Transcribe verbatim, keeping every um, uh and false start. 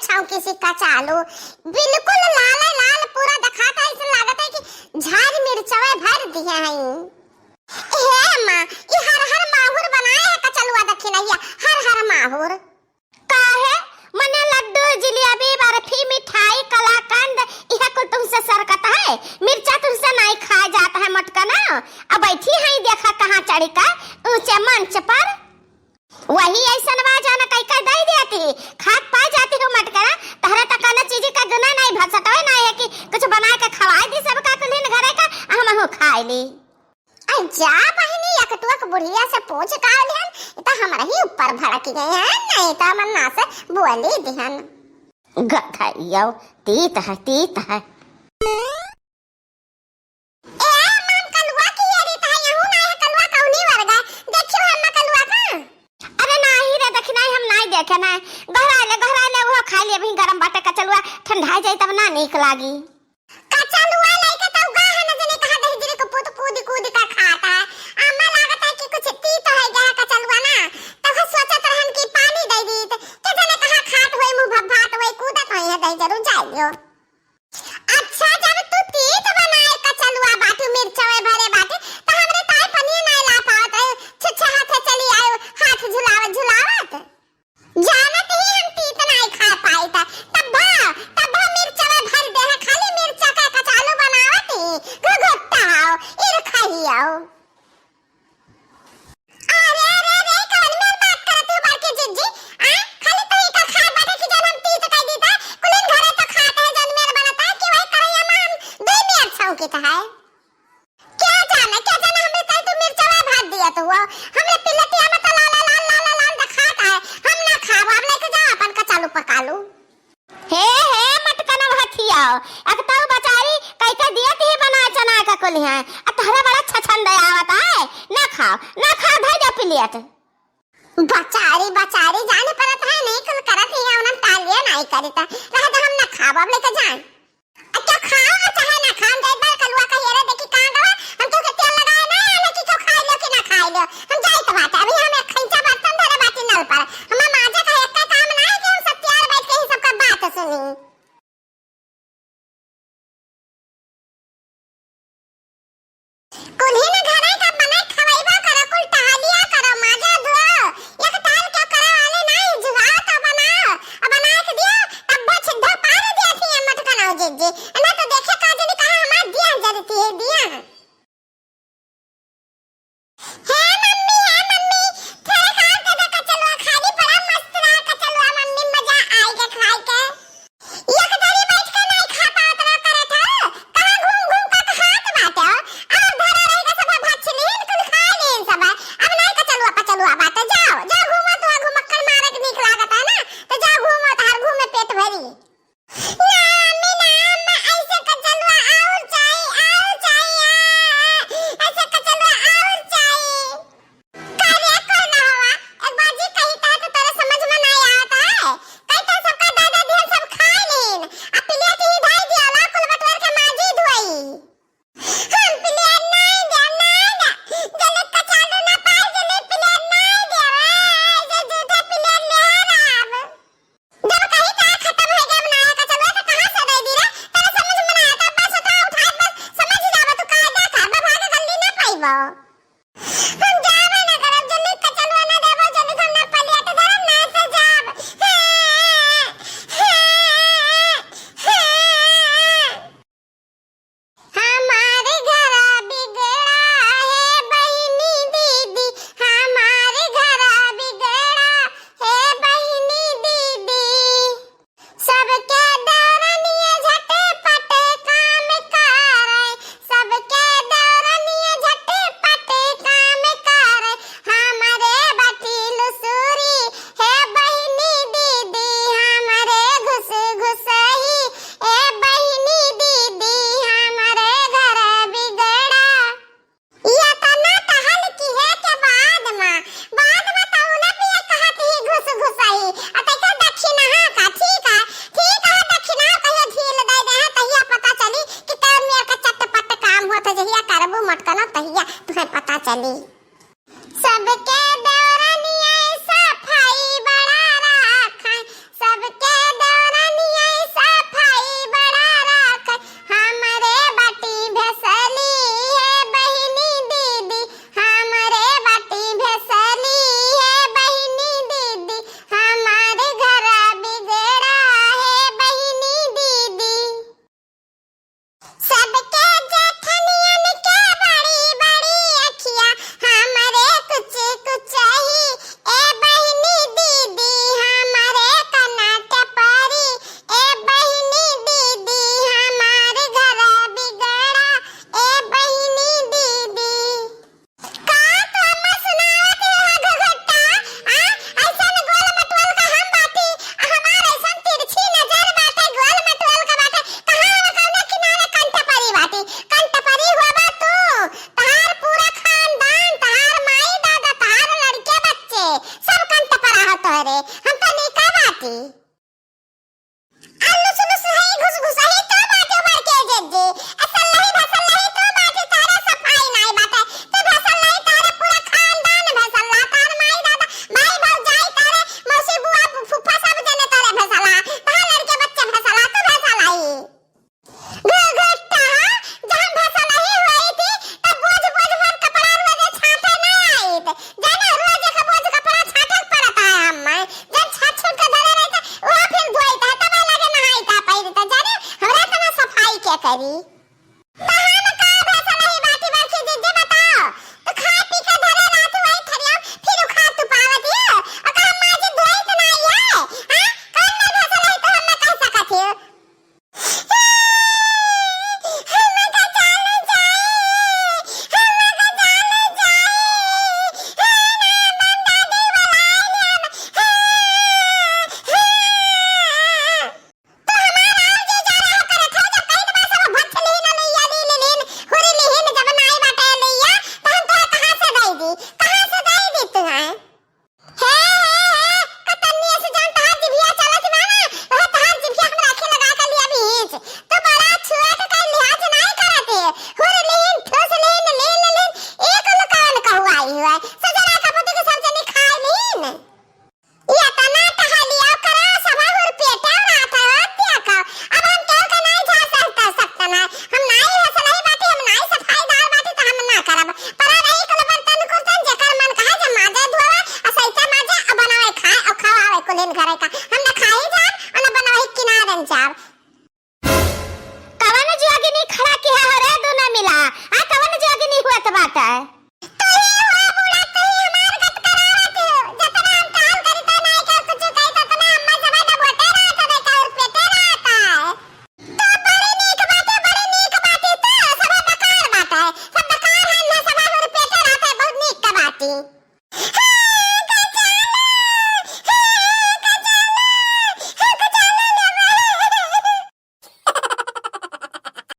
छौंकी सी कचालू, बिल्कुल लाले लाल पूरा देखात है, ऐसे लागत है कि झारी मिर्चवे भर दिहे हैं। हे अम्मा, ई हर हर माहुर बनाए है कचलुआ दखिनहिया, हर हर माहुर। काहे? मने लड्डू, जिलेबी, बर्फी, मिठाई, कलाकंद, इहे कुल तुमसे सरकत है? मिर्चा तुमसे नाई खाए जात है मोटकना? अब बैठी है देखा कहाँ चढ़ी का ऊंचे मंच पर। वही ऐसन बा जाना कई कई दई देती, खात पाए जाती हो मोटकना। तहरा त कौनो चीज का गुना नाई, भसटवे नाई है कि कुछ बनाए के खवाए दी सबका कुल्हिन घरे का, आ हमहू खाए ली। अरे जा बहिनी, एकटुआ के बुढ़िया से पूछ का लिहन, ई त हमरा ही ऊपर भड़क गए हैं, नहीं त हमर ना से बोली दिहन। गधइयो, तीत है, तीत है। ए, अम्मा, कलुआ की ये रीत है, यहू ना है, कलुआ कौनी वर्ग है? देखियो अम्मा कलुआ का। अरे नाही रे, देखी नाही, हम नाही देखे ना। गहराइले, गहराइले, वो खाई ले, अभी गरम बाटे कचलुआ, ठंडाई जाई तब ना नीक लागी। कचलुआ लइके तो उगा है ना, जने कहा दही जरे को पूत कूद कूद का खाता है। अम्मा लागत है कि कुछ तीत है गया कचलुआ ना, तब हम सोचत रहन कि पानी दे दीत, के जने कहा खात होई, मुंह भभात होई, कूदत होई है दही जरूर जाइयो। अच्छा, जब तू तीत बनाए कचलुआ बाटी, मिर्चवे भरे बाटी, त हमरे ताई पनिया नाय ला पावत रहे। छुच्छे हाथे चली आयो, हाथ झुलावत झुलावत। जानत ही हम तीत नाय खा पाई त, तब भा, तब भा मिर्चवे भर दे है, खाली मिर्चा का कचालू बनावत ही, घुघुट्टा हो, इरखही हो। अरे, अरे, अरे, कवन मेर बात करत हो बड़की जिज्जी? आ, खाली तू ही का खाए बाटे कि जौन हम तीत कह दी त, कुलिन घरे तो खात है, जौन मेर बनत है कि वही करैया में हम दुई मेर छौंकित है। क्या जाने, क्या जाने, हमरे कल तू मिर्चवा भात दिया तो हुआ। हमरे पिलटिया में तो लाल, लाल, लाल, लाल, लाल दिखात है। हम ना खाब, अब लेके जाओ अपन कचालू पकालू। हे, हे, मटकनवा हथियाओ, एक तऊ बचारी कई कई दिया ती बना चना का कुल है, आ तहरा बड़ा छछन दे आवत है, ना खाओ, ना खाओ, धई दे प्लेट। बचारी, बचारी, जाने परत है, नहीं कुल करत ही है, उन्हन तालिया नहीं करी त, रह दे, हम ना खाब, अब लेके जाए। अच्छा खाओ, चाहे ना खाओ, जय बार कलुआ कहिए रे, देखी कहाँ गवा, हम तो के तेल लगाए ना, आने की क्यों खाई लो कि ना खाई लो, हम जाई तो बात है, अभी हम एक खैंचा बर्तन धरे बाटी नल पर, हमें माजे का एक का काम ना है कि हम सब तैयार बैठ के ही सबका बात सुनी। कुल्ही न घरे का बनाए खवैबो करो, कुल टहलिया करो, माजा धो, एक टाल के करे वाली नहीं, जुगाड़ तो बनाओ, अब बनाए के दियो, तब वो छिद्धा पार दिया थी, मत बनाओ जिज्जी, ना तो देखे का जनी कहा हमार दिया जरती है, दिया। हे मम्मी, हे मम्मी, सब कंठ पर आहो तोहरे, हम तो नीका बाटी। आ लुस लुस है, घुस घुस है तो बाटे बड़के जिज्जी। आ सल्लही भसल्लही तो बाटे, तोहरे सफाई नाई बाटे। तो भसल्लही तोहरे पूरा खानदान भसल्ला, तोहर माई दादा, भाई भौजाई तोहरे, मौसी बुआ फूफा सब जने तोहरे भसल्ला। तोहर लड़के बच्चे भसल्ला, तो भसल्लही। घुघुट्टा, जहाँ भसलही होई थी, तब बोझ बोझ भर कपड़ा रोजे छाटे ना आइत। जाने, रोजे का बोझ कपड़ा छाटे के पड़ता है हम्मे। जब छाट छूट के धरे रहता, वो फिर धोई था, तब लगे नहाई था, पहिरी था। जाने, हमरा इतना सफाई क्या करी? तो हम का भसलही बाटी बरखी दीदी बताओ? तो खा पी के धरे रहत वही थरिया, फिर उखाड़ तू पावत ही। ओकर हम माजी धोई तो ना आई है, हाँ? कौन ना भसलही तो हम ना कह सकत ही। हे, हे, हे, कतन्नी ऐसे जान तहार जिभिया चलत बा ना, वह तहार जिभिया हम राखी लगा के लिया बीच। तो बड़ा छुआ के कहीं लिहाज नहीं करत है। हुर लीन, ठुस लीन, लीन, लीन, एक लुकान कहुआई हुआ। सजना का पुती के सब जनी खाए लीन। ये तना टहलिया करा, सभा हुर पेटे रात है, और क्या का? अब हम केहू के नहीं जा सकता, सकता ना। हम नाई हसलही बाटी, हम नाई सफाईदार बाटी, तो हम ना करब। परा रही कुल बर्तन कुर्तन, जेकर मन कहे जे माजे धोवे, आ सैते माजे, आ बनावे खाए, आ खवावे कुलिन घरे का। हम ना खाई जाब, आ ना बनावे किनारन जाब। कवन जोगिनी खड़ा किहा हो रे दूनो मिला? आ कवन जोगिनी हुअत बाटे? तू ही हुआ बूढ़ा, तू ही हमार गत करावत हो। जतना हम टहल करी तो नाई के कुछ कही, ततना अम्मा जवान बोलते रहत है, बेटा उर्फेते रहत है। तो बड़ी नीक बाटे, बड़ी नीक बाटे, तो सभे बेकार बाटे, सब बेकार है, ना सभे उर्फेते रहत है, बहुत नीक का बाटे।